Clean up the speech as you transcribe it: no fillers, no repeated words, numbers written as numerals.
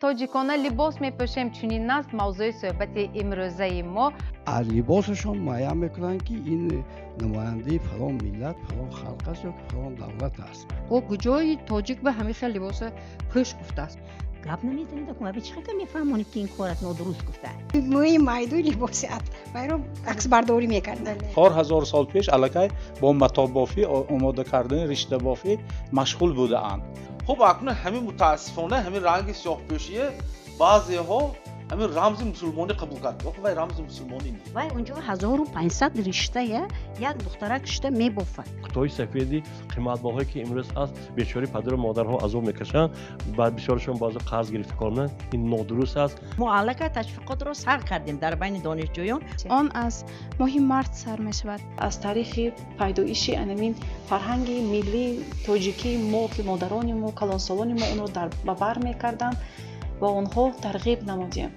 Тоҷикона либос мепӯшем, чунин аст мавзӯи суҳбати имрӯзаи мо. Аз либосашон муайян мекунанд, ки ин намояндаи фалон миллат, фалон халқ аст ё фалон давлат аст. О, куҷои тоҷик ба ҳамин хел либоса пӯш гуфтааст? Гап намезанед, аби чӣ хел мефаҳмонед, ки ин корат нодуруст гуфта? Мӯи майду либоси вайро аксбардорӣ мекарданд. 4000 сол пеш аллакай бо матобофӣ, омода кардани риштабофӣ машғул будаанд. Хуб, акнун ҳамин, мутаассифона, ҳамин ранги сиёҳпӯшие баъзеҳо ҳамин рамзи мусулмонӣ қабул кард. Охи вай рамзи мусулмонӣ нест. Вай унҷо 1500 риштая як духтарак шишта мебофад. Кутоҳи сафеди қиматбаҳое, ки имрӯз ҳаст, бечори падару модарҳо азоб мекашанд ва бисёрашон баъзо қарз гирифта кор мекунанд. Ин нодуруст аст. Мо аллакай ташвиқотро сар кардем дар байни донишҷӯён. Он аз моҳи март сар мешавад. Аз таърихи пайдоиши анамин фарҳанги миллии тоҷикии мо, ки модарони мо, калонсолони мо онро ба бар мекарданд ва онҳо тарғиб намудем.